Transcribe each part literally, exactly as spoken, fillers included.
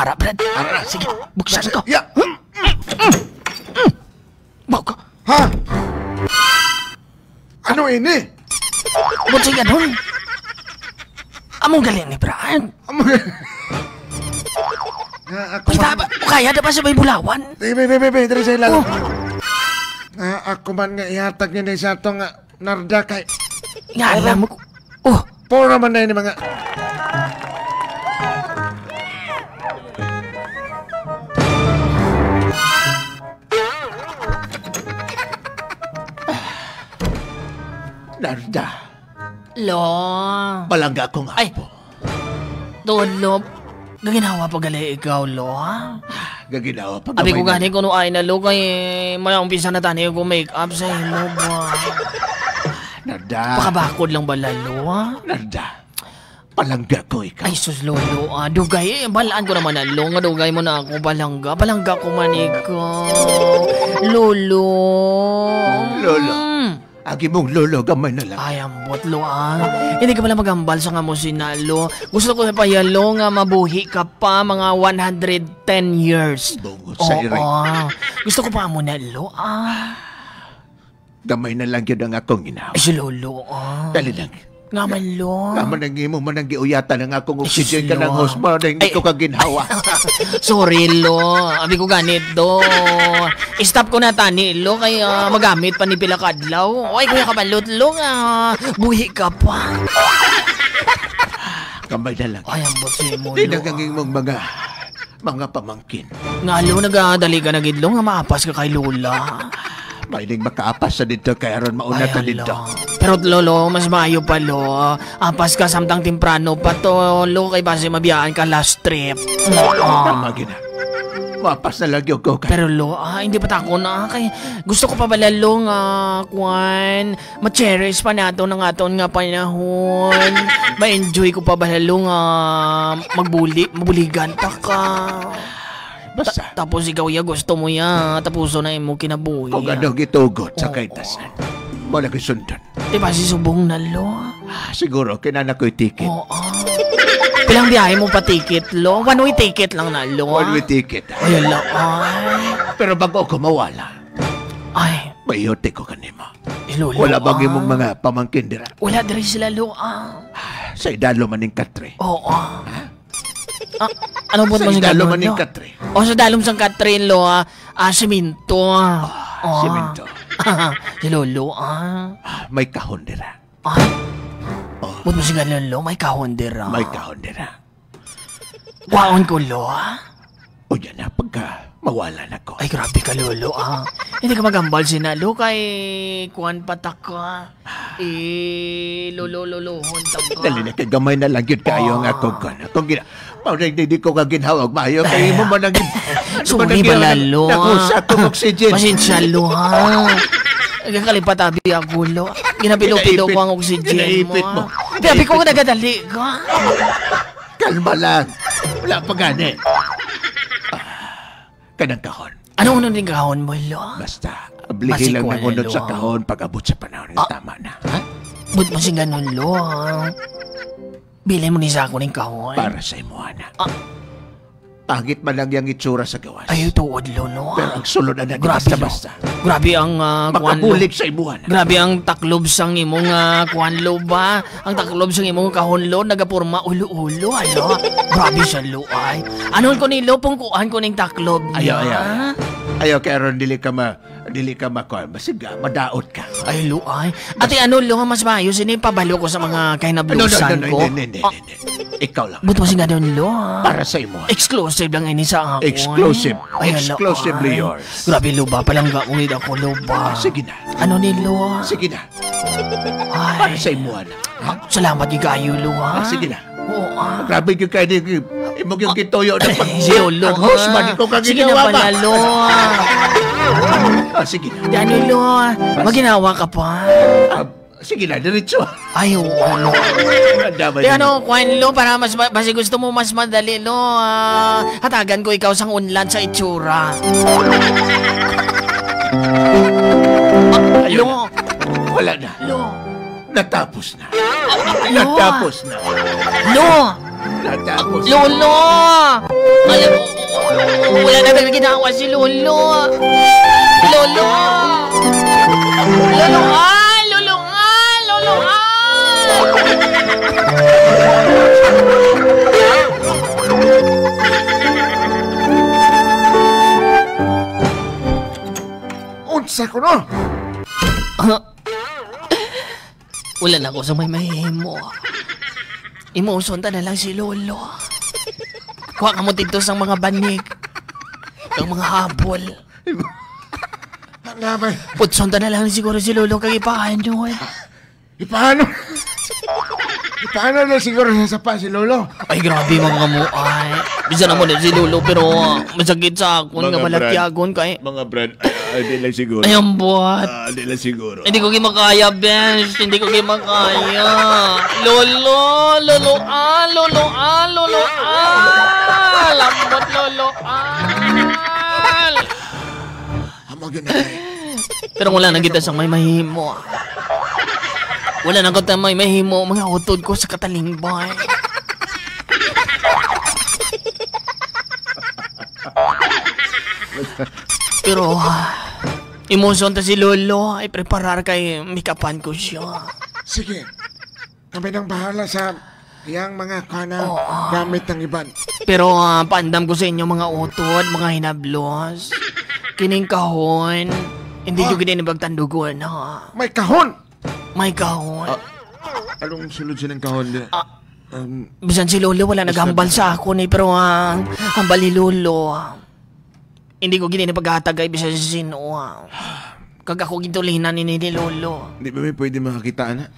Ara, Brad. Ara. Sige, buksan ko. Ya. Baw ka. Ha? Ano ini? Ba't siya ganun? Among gali ni Brad. Amo. Nga ako Basta man. ba, kaya na ba sa may bulawan? Be, be, be, be, be, diri sa ilalim. Oh. Nga ako man nga ihatag niya sa ato nga Narda kay Nga alam mo ko. Oh. Pura man na ini mga Narda. Lo. Palangga ko nga Ay. po. Tuod, Lo. Gaginawa pa gali ikaw, Lo, ha? Gaginawa pa Abi ko gamay na. gani kuno ay na, Lo, kay may umpisa na tani ko make up sa imo ba? Narda. Pakabakod lang bala, Lo, ha? Narda. Palangga ko ikaw. Ay, sus, Lolo, ah. Dugay, eh, balaan ko naman na, Lo, nga dugay mo na ako, palangga. Palangga ko man ikaw. Lolo. Lolo. Mm. Agi mong lolo, gamay na lang. Ay, ambot, Lo, ah. Hindi ka pala magambal sa nga mo sina, Lo. Gusto ko pa ya, Lo, nga mabuhi ka pa mga one hundred ten years. Bungot sa Oo. iri. Gusto ko pa mo na, Lo, ah. Gamay na lang gyud ang akong ginhawa. Ay, si Lolo, ah. Dali lang. Nga man, Lo. Nga man ang imo man ang giuyatan ang akong Ay, oxygen sus, ka nang Lo. husma na hindi Ay. ko kaginhawa. Sorry, Lo. Abi ko ganit, do. Stop ko na tani, Lo, kay, ah, magamit pa ni pila ka adlaw. Ay, kuya kabalot, Lo, nga buhi ka pa. Gamay na lang. Ay, ambot si mo, Di Lo. na ang imong mga, mga pamangkin. Nga, Lo, nagadali ka na gid, Lo, nga maapas ka kay Lola. May ning makaapas sa dito kay aron mauna Ay, ta hala. dito. Pero, Lolo, mas maayo pa, Lo. Apas ka samtang temprano pa to, Lo, kay basi mabiyaan ka last trip. Oo. Tama gina. Mapas na lang yung ko kay Pero, Lo, ah, hindi pa ta ako na, kay gusto ko pa bala, Lo, nga, kwan, ma-cherish pa nato ng aton nga panahon. Ma-enjoy ko pa bala, Lo, nga magbuli, mabuligan ta ka. Basta. Ta-, tapos ikaw, ya, gusto mo, ya, tapuson na imo kinabuhi, Kung ya. ano gitugot sa Oo. kaitasan, mo na sundon. Di ba si subong na, Lo? Ah, siguro, kinana ko'y ticket. Oo. Pilang biyahe mo pa ticket, Lo? One way ticket lang na, Lo, One ah. way ticket. Ay, ala, ay. Pero bago ako mawala, Ay. may iyote ko kanimo. Eh, Lolo, Wala bang ah. imong mga pamangkin dira? Wala diri sila, Lo, ah. Sa idalo man ning katre. Oo. Ha? Ah, ano po Sa mo si idalo Ganun, man ning no? katre. O, sa dalom sang katre, lo, ah, ah, simento, ah. Ah, Oh. simento. Si Lolo, ah. Ah, may kahon dira. Ah? Oh. Ba't mo si Ganun, lo? May kahon dira. May kahon dira. Kwaon ko, lo, ah. O yan na, pagka mawala na ko. Ay, grabe ka, Lolo, ah. Hindi ka magambal, sina, lo, kay kuwan pa ta ka. Eh, lolo, lolohon ta ka. Dali na, kay gamay na lang yun kayo nga Ah. akong kuwan. Akong gina-, mao na hindi ko ka ginhawag maayo. Kay Ay. imo man ang gin-, ano Sorry man ang bala, gin-, lo, nakusa ah. akong oxygen. Pasensya, lo, ha. Nagkakalipat abi ako, lo. Ginapilo-pilo Ginaipit. ko ang oxygen Ginaipit mo, mo. ah. Ginaipit Sabi ko, mo. nagadali ka. Kalma lang. Wala pa gani. Ah, kanang kahon. Ano, ano ning kahon mo, lo? Basta, ablihi Basi lang ko, ng unod lo. sa kahon pag abot sa panahon nga Ah. tama na, ha? But mo si ganun, lo, ha? Bilin mo ni sa ako ning kahon. Para sa imo, ana. Ah. Pangit man lang yang itsura sa gawas. Ay, tuod, lo, no? Pero ang sulod, ana, di Grabe, lo. basta-basta. Grabe ang, ah, kuwan, lo. Makabulig sa imo, ana. Grabe ang taklob sang imong, ah, kuwan, lo, ba? Ang taklob sang imong kahon, lo, nagaporma ulo-ulo, ano? Grabe siya, lo, ay. Ano ko ni, lo, pungkuan ko ning taklob Ayaw, niya? ayaw, ayaw. Ayaw, kay aron dili ka ma-, dili ka ma-, kuwan. Basig, ah, madaot ka. Ay, lo, ay. Ate, ano, lo, mas maayo sini pabalo ko sa mga No, no, kahinablusan no, no, ko. hindi, hindi, hindi, Ah. hindi. Ikaw lang. Buto si nga doon, lo, ah. Para sa imo. Exclusive lang ini sa ako, Exclusive. eh. Ay, ala, Exclusively ay. yours. Grabe, lo, ba? Palangga ko, hindi ako, lo, ba? Ah, sige na. Ano ni, lo? Sige na. Ay. Para sa imo, anak. Ah, salamat, gigayo, lo, ha? Ah, sige na. Oo, ah. Grabe yung kayo, yung, yung, yung gituyo na pag- Si Lolo, Ang host, ha? mali ko ka Sige na ginawa, pala, ba? lo, ah. Ah, sige na. Di ano, lo, ah? Mas- Maginawa ka pa? Ah, sige na, diretso. Ay, oo, lo. Ang damay Di na. ano, kuwan, lo, para mas ma-, basi gusto mo mas madali, lo, ah, hatagan ko ikaw sang unlad sa itsura. Ayun Lo. na. Wala na. Lo. Natapos na. Lo. Natapos na. Lo. Natapos na. Lolo! Alam mo, Wala na talaga ginawa si Lolo. Lolo! Lolo, ah! Lolo, ah! Lolo, ah! Unsa ko, no? Wala na ko sa may mahimo. Imuson ta na lang si Lolo. Kuha ka mo dito sa mga banig. Ang mga habol. Hala, may Putson ta na lang siguro si Lolo kag ipaano, eh. Ipaano? Ipaano na siguro sa sapa si Lolo? Ay, grabe, mga kamuay. Bisan na mo na si Lolo, pero, ah, masakit sa akon nga Mga brad. malatyagon kay Mga brad, ah, ah, di lang siguro. Ay, ambot. Ah, di lang siguro. Hindi ko gimakaya, besh. Hindi ko gimakaya. Lolo, lolo, ah, lolo, ah, lolo, ah. Lambot, lolo, ah. Amo gyud na, eh. Pero wala na kita sa may mahimo. Wala na kita may mahimo, mga utod ko sa katalingbay. Pero, ah, imuson ta si Lolo, ay preparar kay make-upan ko siya. Sige. Kami nang bahala sa iyang mga kana Oo. gamit ng iban. Pero, ah, paandam ko sa inyo, mga utod, mga hinablos. Kining kahon, hindi Ah. nyo gid ini pagtandugon, ha? May kahon! May kahon. Ah, anong sulod siya ng kahon? Di? Ah, Um, bisan si Lolo, wala Mister naghambal Dante. sa akon, eh, pero, ah, hambal ni Lolo, ah. Hindi ko gid ini paghatag kay bisan si sino, ah. Kag ako gintulinan ini ni Lolo. Di ba may pwede makakita, ana?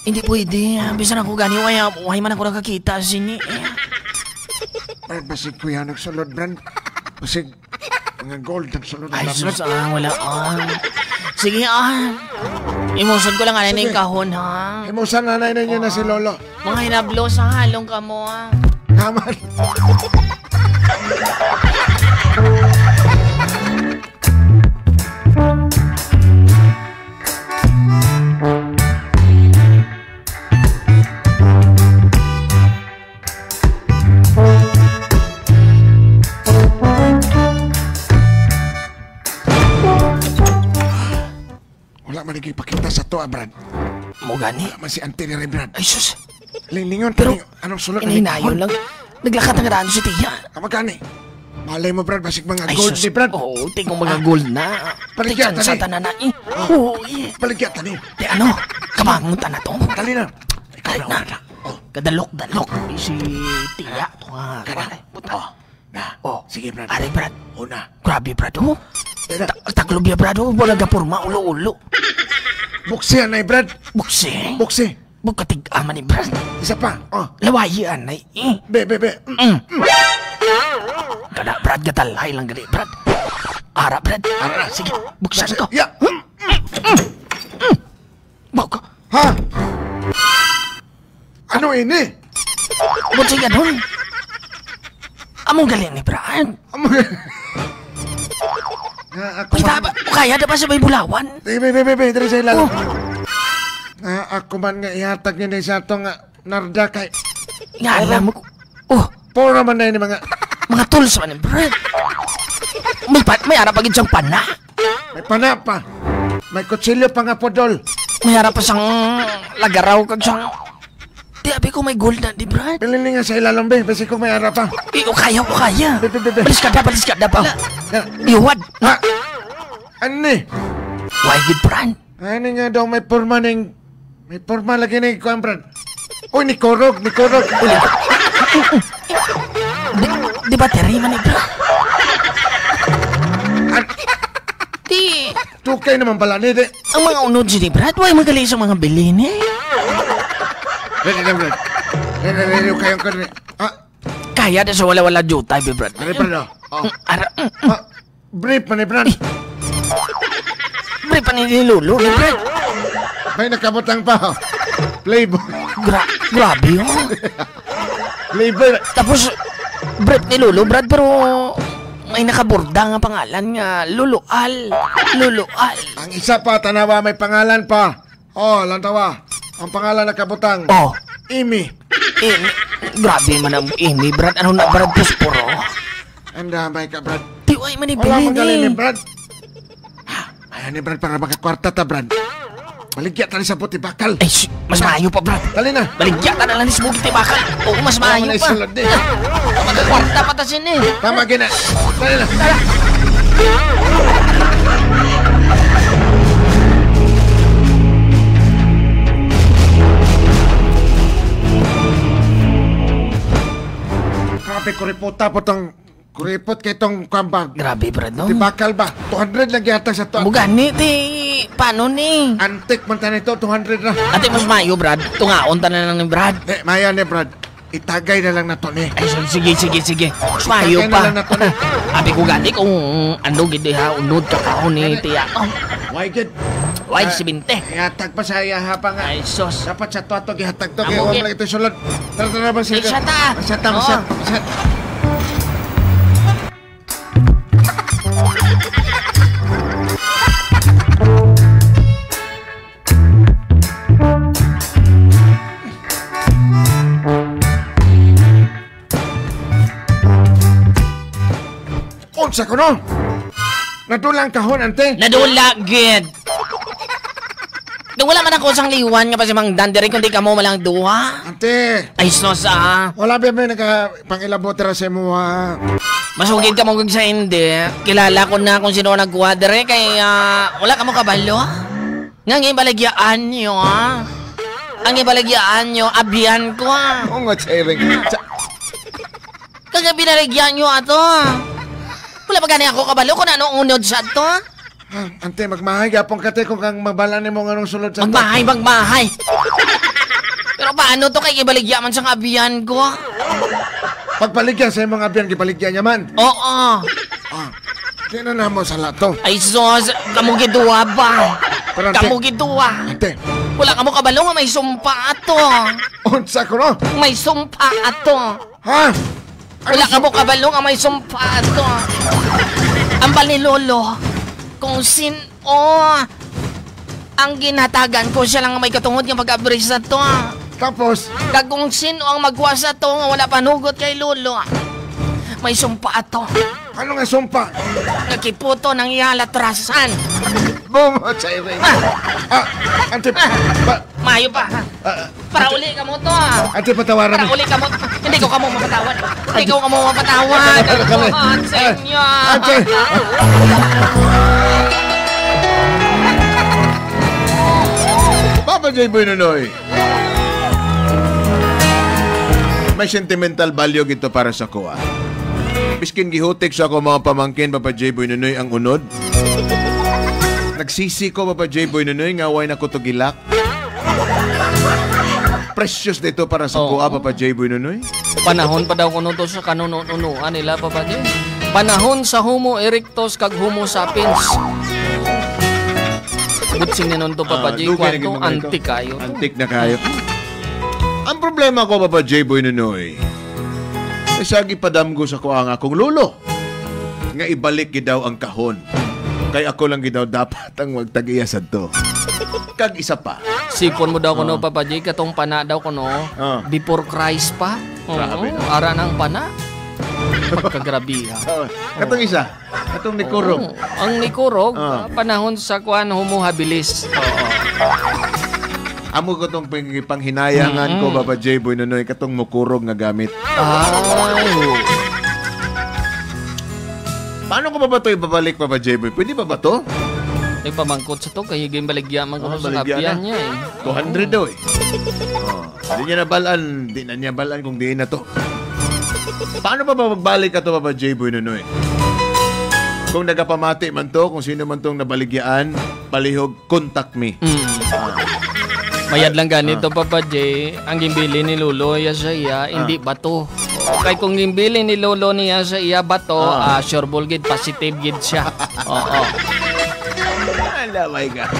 Hindi pwede, ah. Bisan ako gani, way, way man ako nakakita sini, eh. Ay, basig ko yan nagsulod, Brad. Basig mga gold ang sulod, Ay, Brad. sus, ah, wala, ah. Sige, ah. Imuson ko lang, ano, Sige. yung kahon, ha? Imusan na, na, na, na si Lolo. Mga hinablos, ha? Halong kamo, ha? Naman. Wala man nagipakita sa to, ah, Brad. Mo gani? Wala man si Auntie Rere, Brad. Ay, sus. Linglingon, Pero, paling-, anong sulod na hinay-hinay lang. Naglakad ang daan si Tiya. Kamagani. Malay mo, Brad, basig mga Ay, gold sus. ni Brad. Oo, tingong mga Ah. gold na. Baligya, Tingnan sa tani. tanan na, eh. Ah. Oo, eh. Baligya, tani. Te, ano? Kabangon ta na to. Dali na. Ikaw Ay, na, na. Brad. Oh. Kadalok-dalok. Si Tiya, to nga. Kana. Puta. Oh. Na. Oh. Sige, Brad. Ari, Brad. Una. Grabe, Brad, oh. Tara. Ta-, taklob ya, Brad, oh. Wala gapurma, ulo-ulo. Buksi, anay, Brad. Buksi? Buksi. Bukatig aman ni Brad. Isa pa. Oh. Lawayi, anay, eh. Be, be, be. Mm. Mm. Kada, Brad, gatalay lang gali, Brad. Ara, Brad. Ara. Sige, buksan ko. Ya. Mm, mm, mm, mm. Bawka. Ha? Ano ini? Buti ka dun. Amo gali ni Brad. Amo Nga ako Kita man. ba? O kaya na ba sa may bulawan? Be, be, be, be, be, diri sa ilalim. Oh. Nga ako man nga ihatag niya sa ato nga Narda kay Nga alam mo. Oh, Puro man na ini mga mga tools man ni Brad. May pa, may ara pa gid siyang pana. May pana pa. May kutsilyo pa nga pudol. May ara pa sang lagaraw kag sang Di abi ko may gold na di, Brad. Pili ni nga sa ilalom, be. Basi kung may ara pa. Eh, o kaya, o kaya. Be, be, be, be. Baliskada, baliskada pa. Ala. Iwad. Ha? Ani? Why good, Brad? Ani nga daw may porma ning, may porma lagi ni kuan, Brad. Uy, ni Kurog, ni Kurog. Di, di battery man ito. An- Di, Tukay naman pala ni, di. Ang mga unod sini, Brad, way magaling sa mga bilin, eh. Ready na, Brad. Ready, ready, ready, kayang ka rin. Ah, Kaya na sa wala-wala jutay, be, Brad. Ready, Brad, oh. Oh. Mm, ara, mm, mm. Ah, brief man ni, Brad. Brief pa ni, ni Lolo, ni Brad. May nakabutang pa, oh. Playboy. Gra-, grabe, oh. Playboy. Tapos, brief ni Lolo, Brad, pero may nakaborda nga pangalan nga Lolo Al. Lolo Al. Ang isa pa, tanawa, may pangalan pa. Oh, lantawa. Ang pangalan nakabutang. Oh. Imi. Imi. Grabe man ang Imi, Brad. Ano na, Brad? Posporo. Anda, may ka, Brad. Tiway man ni Wala man Belen, gali ni eh. Brad. Ayan ni Brad para makakwarta ta, Brad. Baligya tani sa puti bakal. Ay, sh-, mas maayo pa, Brad. Dali na. Baligya ta na lang ni Smokey Tibakal. Oo, mas Tama maayo na pa. Isulod ni. Magkakwarta pa ta sini. Tama gina. Dali na. Grabe, kuripota po tong Kuripot kay tong kwan ba? Grabe, Brad, no? Ti bakal ba? Two hundred lang gihatag sa to. Amo gani, ti, paano ni? Antik man tanan ito, two hundred na. Ate, mas maayo, Brad. Tungaon ta na lang ni Brad. Eh, maya ni, Brad. Itagay na lang nato ni. Ay, sige, sige, sige, sige. Mas maayo Itagay na pa. lang nato ni. Abi ko gani kung ano gid ha, unod ka kaon ni Gani. Tiya. Oh. Why gid? Why Ah, si Binte? Ihatag pa sa iya ha pa nga. Ay, sus. Dapat sa to ato gihatag to, Amo kay wala gid. Ito sulod. Tara, tara, masya Ay, siya ta. Masya ta, masya, Oh. masya. Unsa kuno? Nadula ang kahon, ante? Nadula, gid. Nung wala man ako sang liwan nga pasimangdan diri, kundi kamo malang duha. Ante. Ay, sus, ah. Wala ba may nagapangilabot dira sa imo, ah? Masugid kamo kag sa hindi. Kilala ko na kung sino ang nagkuha diri, kay, ah, wala kamo kabalo. Nga ang ibaligyaan nyo, ah. Ang ibaligyaan nyo, abyan ko, ah. Oo nga, Chay Ring. Sa- Kaya binaligyan nyo ato, ah. Wala pa gani ako kabalo kung ano ang unod sa ato, ah. Ah, ante, magmahay gapon ka, te, kung kang mabala nimo nga anong sulod sa to. Magmahay, magmahay. Pero paano to kay ibaligya man sa abyan ko? Pagbaligya sa imong abyan, gibaligya niya man. Oo. Ah, di na namo sala to. Ay, sus, kamo giduwa ba? Pero, ante, Kamo giduwa. Ante. Wala kamo kabalo nga may sumpa ato. Unsa ko, no? May sumpa ato. Ha? Wala Ano kamo kabalo nga may sumpa ato. Ang bali, Lolo, kung sin-o ang ginhatagan ko, siya lang ang may katungod nga mag-abri sa to. Tapos? Kag kung sin-o ang magwa sa to nga wala panugot kay Lolo, may sumpa ato. Ano nga sumpa? Nakiputo ng iya latrasan. Bumo sa iring. Ah! Ah, ante, ba- Mayo pa. Ah, Para uli ka mo to, ah. Ate, patawaran Para mo. Uli ka mo. Hindi ko ka mo mapatawad. Hindi ko ka mo mapatawad. Patawaran kami. Oh, senyor. Ate. Papa J Boy Nonoy. May sentimental value gito para sa kuha. Biskin gihutik sa ako mga pamangkin, Papa J Boy Nonoy, ang unod. Nagsisi ko, Papa J Boy Nonoy, nga way na ko to gilak. Precious dito para sa Oo. Kuha, Papa J Boy Nonoy. Panahon pa daw kuno to sa kanuno-nunuan nila, Papa J. Panahon sa Homo erectus kag Homo sapiens. Butsing na nun to, Papa Ah, J. dugay na Kwanto, gid mga ito. Antik kayo to. Antik na kayo. Ang problema ko, Papa J Boy Nonoy, isa gipadamgo sa kuha nga akong lolo nga ibalik gid daw ang kahon. Kay ako lang gid daw dapat ang magtag-iya sadto. Kag isa pa. Sipon mo daw kuno, Oh. Papa J, katong pana daw kuno, Oh. Before Christ pa. Oo, Grabe, no? Ara nang pana. Pagkagrabihan. Oh, katong isa, katong nikurog. Oo, ang nikurog, Ah. panahon sa kuan, Homo habilis. Oo. Amo ko tong pang-, panghinayangan ko, Mm-mm. Papa J Boy Nonoy, katong mukurog nga gamit. Ay, oo. Paano ko ba, ba to ibabalik, Papa J Boy? Pwede ba, ba to? Nagpamangkot sa to, kay ginbaligya man ko Oh, sa baligya kapian na. Niya, eh. Two hundred daw, eh. Oh, hindi niya nabalaan, di na niya balaan kung diin na to. Paano ba, ba magbalik ka to, Papa J Boy Nonoy? Kung nagapamati man to, kung sino man tong nabaligyaan, palihog, contact me. Mm. Mayad lang ganito, Ah. Papa J, ang ginbili ni Lolo ya sa iya, Ah. hindi bato. Kay kung ginbili ni Lolo niya sa iya bato, Ah. ah, sure ball gid, positive gid siya. Oo. Ala, my God.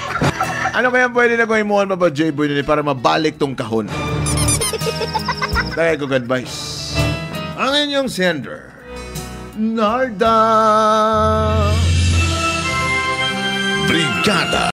Ano kaya pwede na kong imuhan, Papa J Boy, ni para mabalik tong kahon? Dagay ko advice. Ang inyong sender, Narda. Brigada.